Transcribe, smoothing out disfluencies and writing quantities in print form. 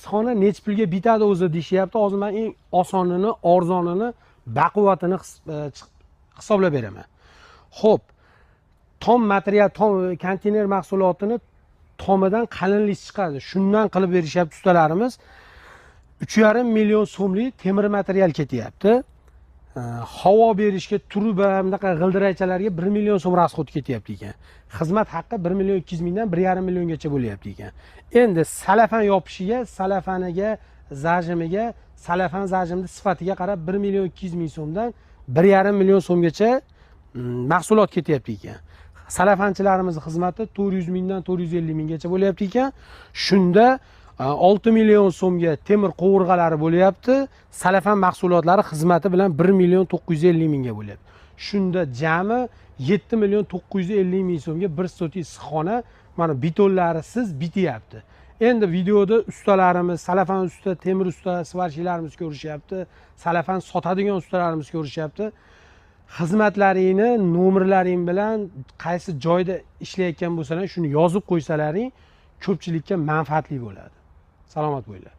Issiqxona nechi pulga bitadi o'zi deyishyapti. Hozir man eng osonini, arzonini, baquvvatini hisoblab beraman. Xo'p, tom material, tom konteyner mahsulotini tomidan qalinlik chiqadi. Shundan qilib berishyapti ustalarimiz. 3,5 million so'mlik temir material ketyapti. Havo berishga truba, bunaqa g'ildirakchalarga 1 million so'm расход ketyapti ekan. Xizmat haqqi 1 million 200 mingdan 1,5 milliongacha bo'lyapti ekan. Endi salafan yopishiga, salafaniga, zajimiga, salafan zajimni sifatiga qarab 1 million 200 ming so'mdan 1,5 million so'mgacha mahsulot ketyapti ekan. Salafanchilarimiz xizmati 400 mingdan 450 minggacha bo'lyapti ekan. Shunda 6 million so'mga temir qovurg'alari bo'lyapti. Salafan mahsulotlari xizmati bilan 1 million 950 mingga bo'lyapti. Shunda jami 7 million 950 ming so'mga bir sotik issiqxona mana betonlarisiz bityapti. Endi videoda ustalarimiz, salafan usta, temir usta, svarchilarimiz ko'rishyapti, salafan sotadigan ustalarimiz ko'rishyapti. Xizmatlaringni nomerlaring bilan qaysi joyda ishlayotgan bo'lsalar, shuni yozib qo'ysalaring ko'pchilikka manfaatli bo'ladi. Salomat bo'linglar.